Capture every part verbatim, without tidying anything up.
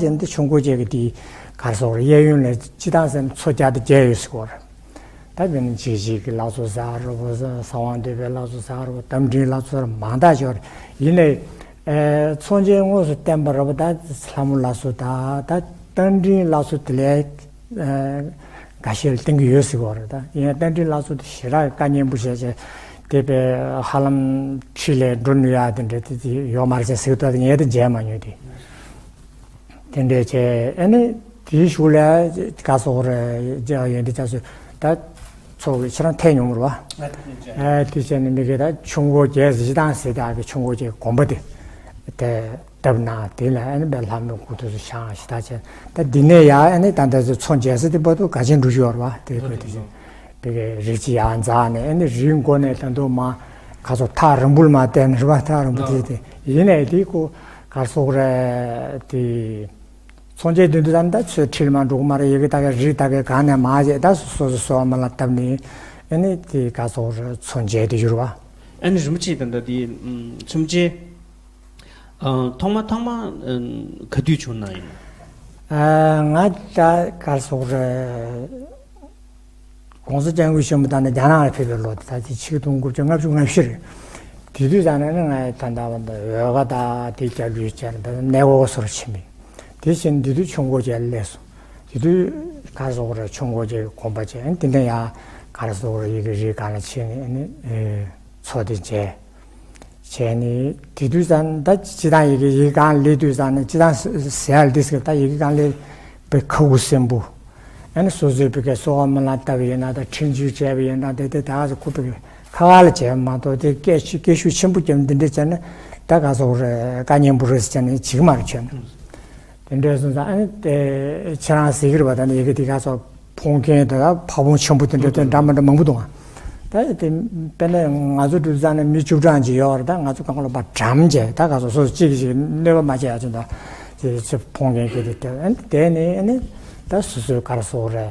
ཟེར་ན་དེ་ཆུ་འགོ་བཅས་ཀྱི་དེའི་ག་རེ་ཟེར་དགོས་རེད། གཡས་གཡོན་ལ་སྤྱིར་བཏང་ཟེར་ན་མཚོ་བརྒྱ་དང་བརྒྱད་ཡོད་ཟེར་གྱི་ཡོད་རེད། ད་དཔེར་ན་འཇིགས་བྱེད་ཀྱི་ལྷ་མཚོ་ཟེར་རེད་པ། གསང་བ་འདུས་པའི་ལྷ་མཚོ་ཟེར་རེད་པ། རྟ་མགྲིན་ལྷ་མཚོ་ཟེར་མང་དག་ཅིག་ཡོད་རེད། ཡིན་ནའི་ཨེ་མཚོན་བྱེད་དངོས་སུ་བསྟན་པ་རེད་པ། ད་ལྷ་མོ་ལྷ་མཚོ་དང་ད་རྟ་མགྲིན་ལྷ་མཚོ་དེ་ལས་ཨེ་འགའ་ཤས་ལ་བསྟན་གྱི་ཡོད་ཟེར་གྱི་ཡོད་རེད། ད་ཡིན་ཡང་རྟ་མགྲིན་ལྷ་མཚོ་དེ་ཞེ་དྲག་གི་བཀའ་གཉན་པོ་བྱས་བྱས་དེ་དཔེ་ཧ་ལམ་ཁྲིད་ལས་འགྲོ་ནུས་ཡག་དེ་འདྲ་དེ་དེ་ཡོད་མ་རེད་ཟེར་གྱི་འདུག་ད་ངས་དེ་མཇལ་མ་མྱོང་དེ། དེ་འདྲས་བྱས་ཨ་ནི་དེའི་གཞུག་ལ་ག་རེ་ཟེར་དགོས་རེད། ཡོན་ཏན་རྒྱ་མཚོ་ད་ཚོགས་ཀྱི་ཁྱེད་རང་ཐད་མྱོང་རེད་པ། ཨ་དེ་བྱས་ནས་མི་གིས་ད་ཆུ་འགོ་བརྒྱད་ཟེར་གཞི་བདག་ཟེར་དག་གི་ཆུ་འགོ་བརྒྱད་དགོན་པ་དེ་དེ་བཏབ་ན་དེ་ལ་ཨ་ནི་དཔེ་ལྷ་མོའི་སྐུ་ཐོག་ཏུ་བཞེངས་ཞེ་དྲག་བྱས། ད་འདི་ནས་ཡར་ཨ་ནི་ད་ལྟ་ཚོ་མཚོ་མཇལ་ས་དེ་བར་དུ་སྒ་ཆེན་འབྲུག་ཆུ་ཡོད་རེད་པ། དེ་དགོན་དེ་བཞིན་དེ་གའི་རི་ཆུ་ཡར་འཛེགས་ནས་ཨ་ནི་རིའི་མགོ་ནས་ད་དུང་མར་ག་རེ་ཟེར་དགོས། ཐག་རིང་པོ་ལ་མར་བལྟས་ནས་རེད་པ། ཐག་རིང་པོ་དེ་དེ་ཡིན་ནའི་དེ་ཁོ་ག་རེ་ཟེར་དགོས་རེད། དེ་མཚོ་མཇལ་དུས་ད་ལྟ་ཚོའི་ཁྲིད་ལ་མར་འགྲོ་གི་མ་རེད། ཡ་གི་ད་གའི་རི་ད་གའི་སྒང་ནས་མར་བྱས་ད་སོ་སོ་སོ་སོ་མར་ལ་བཏབ་ནས་ཨ་ནི་དེ་ག་རེ་ཟེར་དགོས་རེད། མཚོ་མཇལ་དེ་ཡོད་རེད་པ། ཨ་ནི་རིན་པོ་ཆེ་ད་ལྟ་དེ་མཚོ་མཇལ་ཨ་ཐོག་མ་ཐོག་མ་ཨ་ག་དུས་བྱུང་ན་ཡིན། ཨ་ང་ད་ག་རེ་ཟེར་དགོས་རེད། ༸གོང་ས་༸སྐྱབས་མགོན་ཆེན་པོ་ད་ནི་རྒྱ་ནག་ལ་ཕེབས་པའི་ལོ་དེ་ད་ཆིག་སྟོང་དགུ་བརྒྱ་ལྔ་བཅུ་ང་བཞི་རེད། དེ་དུས་ཙམ་ནས་ནི་ང་ད་ལྟ་བར་དུ་འོལ་ཁ་དང་དེ་རྒྱབ་ལོགས་བྱས་ནས་ད་གནས་སྐོར་སོགས་ཕྱིན་པས། དེ་བཞིན་དེ་དུས་ཆུ་འགོ་བཅས་སླེབས་སོང་། དེ་དུས་ག་རེ་ཟེར་དགོས་རེད། ཆུ་འགོ་བཅས་དགོན་པ་བཅས་དེ་འདྲ་ཡང་ག་རེ་ཟེར་དགོས་རེད། ཡ་གི་རི་སྒང་ལ་ཕྱིན་ནས་ནི་མཚོ་དེ་མཇལ། བྱས་ནས་དེ་དུས་ཙམ་ད་སྤྱིར་བཏང་ཡ་གི་ཡ་གི་སྒང་སླེབས་དུས་ཙམ་ནས་སྤྱིར་བཏང་ཟེར་ཡ་ལ་འདི་ཟེར། ད་ཡ་གི་སྒང་སླེབས་པའི་ཁ་ཁུ་སིམ་པོ། ཨ་ནི་སོ་སོའི་བུ་གའི་གསོལ་བ་སྨོན་ལམ་བཏབ་པ་ཡིན་ན་ད་འཕྲིན་བཅོལ་བྱས་པ་ཡིན་ན་དེ་དེ་ད་ག་ཚོད་ཁུ་བུ་གའི་ཁ་ཁ་ལ་བྱས་པ་མ་གཏོགས་དེ་སྐད་ཤུགས་སྐད་ཤུགས་ཆེན་པོ་བརྒྱབ་འདི་འདྲ་བྱས་ན་ད་ག་རེ་ཟེར་དགོས་རེད། བཀའ་གཉན་པོ་རེད་ཟེར་བྱས་ནས་བྱེད་ཀྱི་མ་རེད་ཁྱོད་ནི། དེ་འདྲ་སོང་ཙང་ཨ་ནི་དེ་ཁྱེད་རང་ཟེར་གྱི་རེད་པ། ད་ནི་ཡ་གི་དེ་ག་རེ་ཟེར་དགོས། ཕོ་རྒན་དེ་ལ་ཕ་བོང་ཆེན་པོ་དེ་འདྲ་དེ་འདྲ་མི་འདྲ་མང་པོ་འདུག་ཨ། ད་དེ་དཔེར་ན་ང་ཚོ་འགྲོ་དུས་ཙམ་ནས་མི་བཅུ་གྲངས་ཅིག་ཡོད་རེད། ད་ང་ཚོ་གང་ག་ལ་མར་འགྲམ་བྱས་ད་ག་རེ་ཟེར་དགོས། སོ་སོ་གཅིག་གིས་གཅིག་གནོད་པ་མ་བྱེད་ཡ་ཅིག་ད་དེ་ཚེ་ཕོ་རྒན་གྱི་དེ་དེ་ཨ་ནི་དེ་ནས་ཨ་ནི་ད་སོ་སོའི་ག་རེ་ཟེར་དགོས་རེད།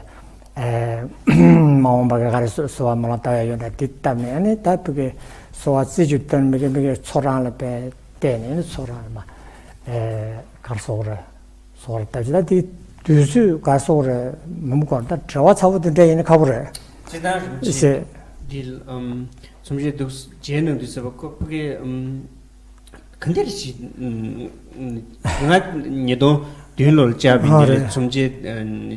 ཨེ་མ་འོངས་པ་གི་ག་རེ་ཟེར་དགོས། གསོལ་བ་སྨོན་ལམ་བཏབ་ཡ་ཡོད་ན་དེ་བཏབ་ནས་ཨ་ནི་ད་བུ་གའི་གསོལ་བ་རྩེ་གཅིག་བཏབ་ནས་མི་གི་མི་གི་མཚོ་རང་ལ་བལྟས་ནས་ཨ་ནི་མཚོ་རང་ལ་མར་ཨེ་ག་རེ་ཟེར་དགོས་རེད། སོགས་རེད། ད་ཅི་ད་དེ་དུས་ཚོད་ག་སོགས་རེད་མི་མི་གོ་ད་བྲེལ་བ་ཚ་པོ་དེ་འདྲ་ཡིན་ན་ཁག་པོ་རེད། ཅི་ལྟར་རིན་པོ་ཆེ་ཟེར། འདི་ཨམ་ཚོམས་ཆེན་འདུག་མཇལ་གནང་དུས་ཟེར་བ་ཁོ་ཕ་གི་ཨམ་ག་འདྲ་ཞིག་ང་ཉིས་སྟོང་བདུན་ལོར་བཅར་བའི་ཨ་འདི་ལས་རེད། ཚོམས་ཆེན་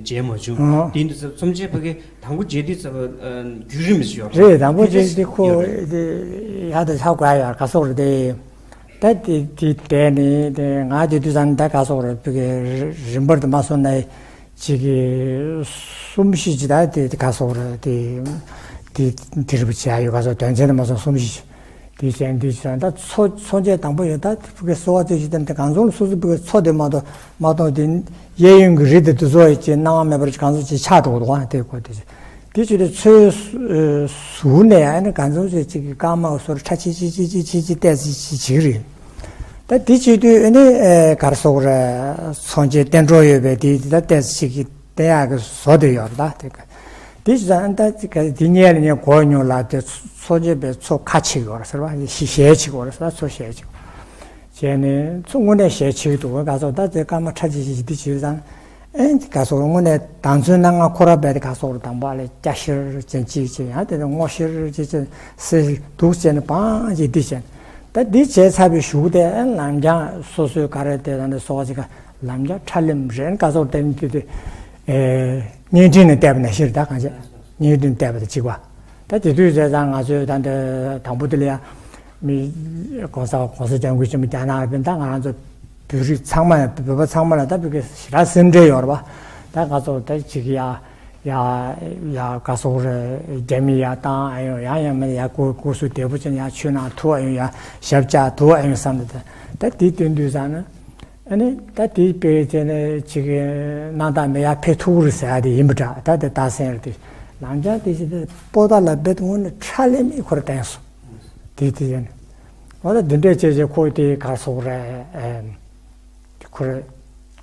མཇལ་མ་བྱུང་། ཨ་དེ་ཡིན་དུས་ཚོམས་ཆེན་ཕ་གི་དང་པོ་མཇལ་དུས་ཟེར་བ་བརྒྱུད་རིམ་ཞིག་ཡོད་རེད། རེད། དང་པོ་མཇལ་དུས་ཁོ་ཡོད་རེད། ཡག་ཏུ་ཆགས་དགོས་ཡ་ཡོད་ག་སོགས་རེད་དེ། ད་དེ་དེ་བསྡད་ནས་དེ་ང་དེ་དུས་ཙམ་ད་ག་སོགས་རེད། བུ་གའི་རིམ་པར་དུ་མ་སོང་ན་ཅིག་གི་གསུམ་བཞི་ཅིག་ད་དེ་དེ་ག་སོགས་རེད། དེ་དེ་དེ་རིམ་པ་བྱས་ཡོད་ག་སོགས་དོན་ཚན་དུ་མ་སོང་གསུམ་བཞི་དེ་བྱས་འདི་ཙམ་ད་མཚོ་མཚོ་མཇལ་དང་པོ་ཡོད། ད་བུ་གའི་གསོལ་བ་རྩེ་གཅིག་བཏབ་ནས་གང་བྱུང་སོ་སོ་བུ་གའི་མཚོ་དེ་མ་གཏོགས་མ་གཏོགས་དེ་གཡས་གཡོན་གྱི་རི་དེ་དེ་ཚོ་ཡི་ཅིག་སྣང་བ་མེད་པར་གང་བྱུང་ཅིག་ཆགས་འགྲོ་གི་འདུག་ཨ། དེ་གོ་དེ་དེ་བྱེད་དུས་མཚོའི་ཟུར་ནས་ཨ་ནི་གང་བྱུང་ཅིག་ཅིག་གི་སྐར་མ་སོར་ཁྲ་ཆིལ་ཆིལ་ཆིལ་ཆིལ་ཆིལ་ཆིལ་བལྟས་ཅིག་ཅིག་བྱེད་ཀྱི་རེད། ད་དེ་བྱེད་དུས་ཨ་ནི་ཨེ་ག་རེ་ཟེར་དགོས་རེད། མཚོ་མཇལ་རྟེན་གྲོགས་ཡོད་པའི་དེ་དེ་ད་བལྟས་ཅིག་གི་བལྟས་ཡག་གི་བཟོ་དེ་ཡོད་རེད། ད་དེ་ག་དེ་བྱེད་ཙང་ད་དེ་ག་དེ་སྔོན་ལ་ངས་གོ་མྱོང་ལ་དེ་མཚོ་མཇལ་བའི་མཚོ་ཁ་ཕྱེ་གི་ཡོད་རེད་ཟེར་བ་ཞལ་ཕྱེ་གི་ཡོད་རེད་ཟེར་བ། མཚོ་ཞལ་ཕྱེ་བྱས་ནས་མཚོ་དངོས་གནས་ཞལ་ཕྱེ་གི་འདུག་ག་སོགས་ད་དེ་སྐར་མ་ཁྲ་ཆིལ་ཆིལ་འདི་བྱེད་ཙང་། ཨེ་ག་སོགས་དངོས་གནས་དང་ཚོའི་སྣང་ང་ཁོ་ར་བས་དེ་ག་སོགས་དང་པོ་ལས་སྐྱ་ཤར་ཅན་གཅིག་བྱས། ཡང་དེ་ནས་སྔོ་ཤར་ཅིག་བྱས། སེར་སྡུག་བྱས་ནས་བང་ཅིག་འདི་བྱས། ད་འདི་བྱས་ཚར་བའི་གཞུག་དེ་ཨེ་ལམ་རྒྱང་སོ་སོའི་ག་རེ་དེ་ད་ནི་སོགས་ཅིག་ག་ལམ་རྒྱང་ཁྲ་ལེམ་རེད། ག་སོགས་དེ་ནི་དེ་དེ་ཨེ་བརྙན་འཕྲིན་ནས་བལྟས་པ་ནང་བཞིན་རེད། ད་གང་བྱས་བརྙན་འཕྲིན་བལྟས་པ་དང་གཅིག་པ། ད་དེ་དུས་བྱས་ཙང་ང་ཚོས་ད་འདི་དང་པོ་དེ་ལ་ཡང་མི་༸གོང་ས་༸གོང་ས་༸སྐྱབས་མགོན་ཆེན་པོ་རྒྱ་ནག་གི་ད་ང་རང་ཚོ་བོད་རིགས་ཚང་མ་ཡང་བོད་པ་ཚང་མ་ལ་ད་བོད་སྐད་ཞེ་དྲག་སེམས་ཁྲལ་ཡོད་རེད་པ། ད་ང་ཚོ་ད་ཅིག་ཡ་ཡ་ཡ་ག་སོགས་རེད། རྒྱ་མི་ཡ་བཏང་ཨ་ཡོང་ཡང་ཡང་མིན་ཡ་སྐུ་སྐུ་གཟུགས་བདེ་པོ་ཅན་ཡ་ཆོས་ནང་ཐུག་ཨ་ཡོང་ཡ་ཞབས་བཅགས་ཐུག་ཨ་ཡོང་བསམ་ད་ད་དེ་དེ་དུས་ཙང་ན། ཨ་ནི་ད་དེའི་དཔེ་བྱས་ནས་ཅིག་གི་སྣང་དག་མེད་ཡ་ཕེབས་ཐུབ་ཀྱི་རེད་ཟེར་ཡ་དེ་ཡིན་པ་འདྲ། ད་དེ་རྟགས་མཚན་རེད་དེ། ལམ་རྒྱང་དེ་བཞིན་དེ་པོ་ཏཱ་ལ་རྦད་དངོས་གནས་ཁྲ་ལེ་མིག་ཁོ་ར་བསྟན་སོང་། དེ་དེ་བྱས་ནས་འོ་ད་འདི་འདྲས་བྱས་བྱས་ཁོ་དེ་ག་སོགས་རེད། ཨེ་ཁོ་རེ་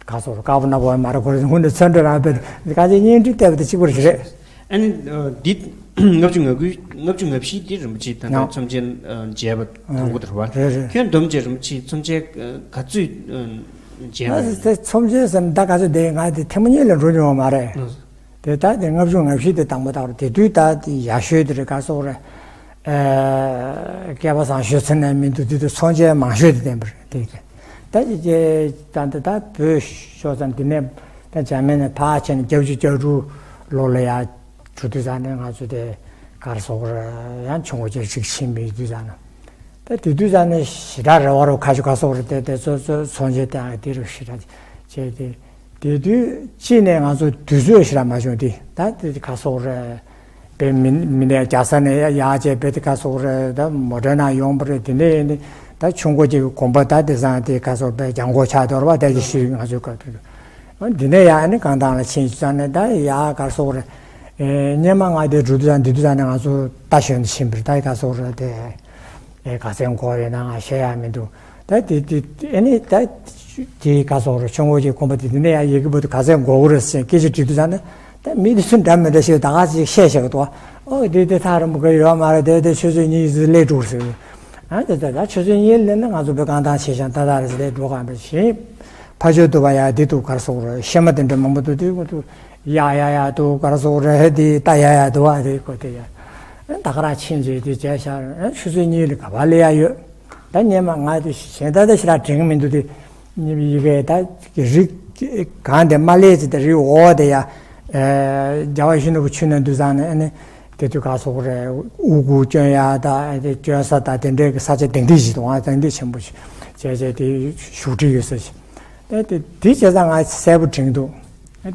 ག་སོགས་རེད། དཀར་པོ་ནག་པོ་མ་རེད། ཁོ་རེ་དངོས་གནས་ཚོན་ཁྲ་རང་རྦད་ག་ཅིག་བརྙན་འཕྲིན་བལྟས་པ་དེ་གཅིག་པ་རེད། ཨ་ནི་འདི་ལྔ་བཅུ་ང་དགུ་ལྔ་བཅུ་ང་བཞི་འདི་རིན་པོ་ཆེ་ད་ལྟ་ཨ་ཚོམས་ཆེན་མཇལ་བ་དང་པོ་དེ་རེད་པ། རེད་རེད། ཁྱོད་བསྡོམས་བྱས་རིན་པོ་ཆེ་ཚོམས་ཆེན་ག་ཚོད་ རྗེས་མ་ང་དེ་ཚོམས་ཆེན་ཟེར་ན་ད་ག་ཚོད་དེ་ང་དེ་ཐེངས་མ་གཉིས་ལས་འགྲོ་མྱོང་བ་མ་རེད། ལགས་སོ། དེ་ད་དེ་ལྔ་བཅུ་ང་བཞི་དེ་དང་པོ་དང་པོ་དེ་དུས་ད་དེ་ཡག་ཤོས་དེ་རེད། ག་སོག་རེད། ཨ་སྐལ་པ་བཟང་ཤོས་ཚོ་ནས་མི་འདུག་དེ་དུས་ཚོང་ཆེན་མང་ཤོས་དེ་བསྟན་པ་རེད། དེ་དེ་ད་དེ་ད་ད་བོད་ཤོར་ཙང་དེ་ནས་ད་འཇར་མན་ནས་ཕར་ཕྱིན་ནས་བརྒྱད་ཅུ་གྱ་དྲུག་ལོ་ལ་ཡར་འགྲོ་དུས་ཙང་ནས་ང་ཚོ་དེ་ག་སོག་རེད། ཡང་ཆུ་འགོ་ཅན་ཞིག་ཕྱིན་པའི་དུས་ཙང་ནས། ད་དེ་དུས་ཙམ་ནས་ཞེ་དྲག་རེ་བ་རུ་ཁ་ཆུ་ཁ་སོག་རེ་དེ་དེ་ཚོ་ཚོ་ཚོང་ཆེན་དེ་ཡང་དེ་རུ་ཞེ་དྲག་བྱས་ཏེ། དེ་དུས་གཅིག་ནས་ང་ཚོ་དུས་ཚོད་ཞེ་དྲག་མ་བྱུང་དེ་ད་དེ་ཁ་སོག་རེ་བེ་མི་མི་ནས་རྒྱ་ས་ནས་ཡ་ཡ་བྱས་བེ་དེ་ཁ་སོག་རེ་ད་མོ་ཊ་ནང་ཡོང་པ་རེད། དེ་ནས་ཡིན་ནི་ད་ཆུ་འགོ་ཅིག་གོམ་པ་ད་དེ་སང་དེ་ཁ་སོག་བེ་ལྗང་གོ་ཆགས་དོར་བ་ད་ཅི་ཞུས་ང་ཚོའི་སྐབས་དུས་འདི་ནས་ཡ་ཨ་ནི་གང་དང་ལ་ཕྱིན་ཙང་ནས་ད་ཡ་ཁ་སོག་རེ་སྙེ་མ་ང་དེ་འགྲོ་དུས་ཙང་དེ་དུས་ཙང་ནས་ང་ཚོ་ད་གཞོན་དུ་ཕྱིན་པ་རེད། ད་ཁ་སོག་རེ་དེ། ཨེ་ག་ཚད་འགོར་ཡོད་ན་ང་ཤེས་ཡ་མི་འདུག་ད་དེ་དེ་ཨེ་ནི་ད་དེ་ག་སོག་རེད། ཆུ་འགོ་ཅིག་ཁོམ་པ་དེ་དེ་ནས་ཡ་ཡི་གེ་བུ་དུ་ག་ཚད་འགོར་གི་རེད་ཟེར་སྐད་ཆ་དྲིས་དུས་ཙང་ནས་ད་མི་དེ་ཚོ་འདྲ་མི་འདྲ་ཞིག་ད་ག་ཅིག་བཤད་བཤད་གི་འདུག་ཨོ་དེ་དེ་ཐག་རིང་པོ་གི་ཡོད་མ་རེད། དེ་དེ་ཆུ་ཚོད་གཉིས་ཙམ་སླེབས་འགྲོ་ཟེར། ཨ་དེ་དེ་ད་ཆུ་ཚོད་གཉིས་སླེབས་ན་ང་ཚོ་བོད་རྐང་ཐང་ཆེ་ཞང་ཏག་ཏག་རེད་ཟེར་སླེབས་འགྲོ་ག་མེད་བཞིན་ཕ་ཆོས་འདུག་པ་ཡ་དེ་འདུག་ག་སོག་རེད། ཤེས་མ་དེ་འདྲ་མང་པོ་འདུག་དེ་ཁོ་ཚོ་ཡ་ཡ་ཡ་འདུག་ག་སོག་རེད། དེ་ད་ཡ་ཡ་འདུག་ཨ་དེ་ཁོ་དེ་ཡ། ད་ག་རང་ཕྱིན་ཚེ་དེ་བྱས་ཤག་ཆུ་ཚོད་གཉིས་ལ་ག་པར་སླེབས་ཡ་ཡོད། ད་སྙེ་མ་ང་དེ་གཞན་ད་ལྟ་ཞེ་དྲག་དྲན་གི་མི་འདུག་དེ་ཡི་གེ་ད་རི་གང་དེ་མ་སླེབས་ཚེ་དེ་རི་འོག་དེ་ཡ། རྒྱལ་བ་ཡིད་བཞིན་ནོར་བུ་ཆུ་ནང་འདུག་ཙང་ནས་ཨ་ནི་དེ་དུས་ག་སོག་རེད། དབུ་གུ་སྐྱོན་ཡ་ད་དེ་སྐྱོན་ས་ད་དེ་འདྲའི་གི་ས་ཆ་གདན་ཐིག་ཞིག་འདུག་ཨ་གདན་ཐིག་ཆེན་པོ་ཞིག་བྱས་བྱས་དེ་བཞུགས་ཁྲི་ཡོད་ས་ཞིག་ད་དེ་དེ་བྱས་ཙང་ང་གསལ་པོ་དྲན་གི་འདུག་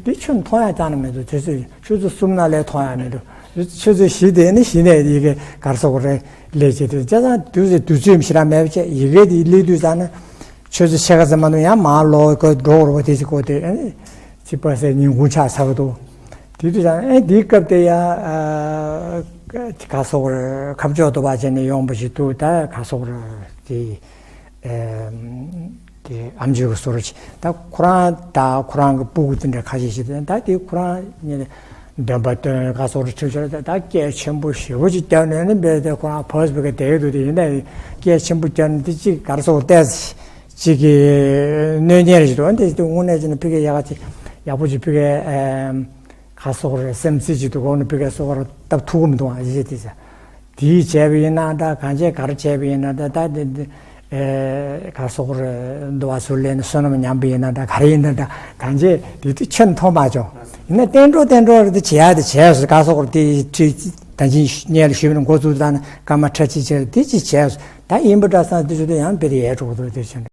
དེ་ཆུ་མཐོང་ཡ་ཅང་ནི་མི་འདུག་དུས་ཚོད་ཆུ་ཚོད་གསུམ་ན་ལས་མཐོང་ཡ་མི་འདུག་ཆུ་ཚོད་བཞི་དེ་ནི་བཞི་ནས་ཡི་གེ་གར་སོག་རེ་ལས་བྱེད་དུས་བྱས་ཙང་དུས་ཚོད་དུས་ཚོད་ཞེ་དྲག་མེད་པ་བྱས་ཡི་གེ་དེ་སླེབས་དུས་ཙང་ནི་ཆུ་ཚོད་ཕྱེད་ཀ་ཙམ་མ་གཏོགས་ཡང་མར་ལོག་གི་འགྲོ་བར་བ་དེ་ཅིག་གོ་དེ་ཅི་པ་སེ་ཉིན་གུང་ཆགས་ཚར་གི་འདུག་དེ་དུས་ཙང་ཨེ་དེའི་སྐབས་དེ་ཡ་གར་སོག་རེ་ཁ་ཕྱོགས་དུ་བ་བྱས་ནས་ཡོང་པ་ཞིག་འདུག་ད་གར་སོག་རེ་དེ། དེ་ཨམ་ཆོས་ཀྱི་སོར་ཅིག་ད་ཁོ་རང་ད་ཁོ་རང་གི་སྤུ་གུ་དེ་འདྲ་ཁ་ཤས་ཤིག་དང་ད་དེ་ཁོ་རང་ཉིད་འདོན་པ་སྟོན་ག་སོགས་ཁྲིད་ཤོར་ད་ད་སྐད་ཆེན་པོ་ཞེ་པོ་ཅིག་བརྒྱབ་ནས་ནི་འབད་དེ་ཁོ་རང་ཕོས་བི་ག་དེ་འདུག་དེ་ཡིན་ད་སྐད་ཆེན་པོ་བརྒྱབ་ནས་དེ་གཅིག་གར་སོགས་ཏེས་གཅིག་གི་གནོད་ཉེན་ཞིག་འདུག་དེ་དེ་དངོས་གནས་ཅིག་ནི་ཕི་གེ་ཡག་ཅིག་ཡག་པོ་ཅིག་ཕི་གེ་ག་སོགས་རེད་སེམས་རྩིས་ཅིག་འདུག་གོ་ནི་ཕི་གེ་སོགས་ར་སྟབས་ཐུག་གི་མི་འདུག་ཨ་ཞེས་དེ་ཟེར། དེའི་བྱས་པ་ཡིན་ན་འདྲ་གང་བྱས་གར་བྱས་པ་ཡིན་ན་འདྲ་ད་དེ་འདི་གར་སོག་རེ་འདུ་བ་ཚུར་ལེན་བསོད་ནམས་ཉམས་པ་ཡིན་ན་འདྲ་ག་རེ་ཡིན་ན་འདྲ་གང་བྱས་དེ་དུས་ཆེན་མཐོང་མ་བྱུང་། ཡིན་ན་བསྟན་འགྲོ་བསྟན་འགྲོ་རེ་དེ་བྱས་ཡ་དེ་བྱས་སོ་གར་སོག་རེ་དེ་ཁྲི་ད་ཅིན་སྙན་ལ་ཞུས་པ་ན་འགོ་བཙུགས་ད་ན་སྐར་མ་ཁྲ་ཅིག་བྱས་དེ་ཅིག་བྱས་སོ་ད་ཡིན་པ་འདྲ་སང་དེ་ཚོ་དེ་ཡང་དཔེ་དེ་ཡལ་འགྲོ་གི་འདུག་དེ་ཆེན།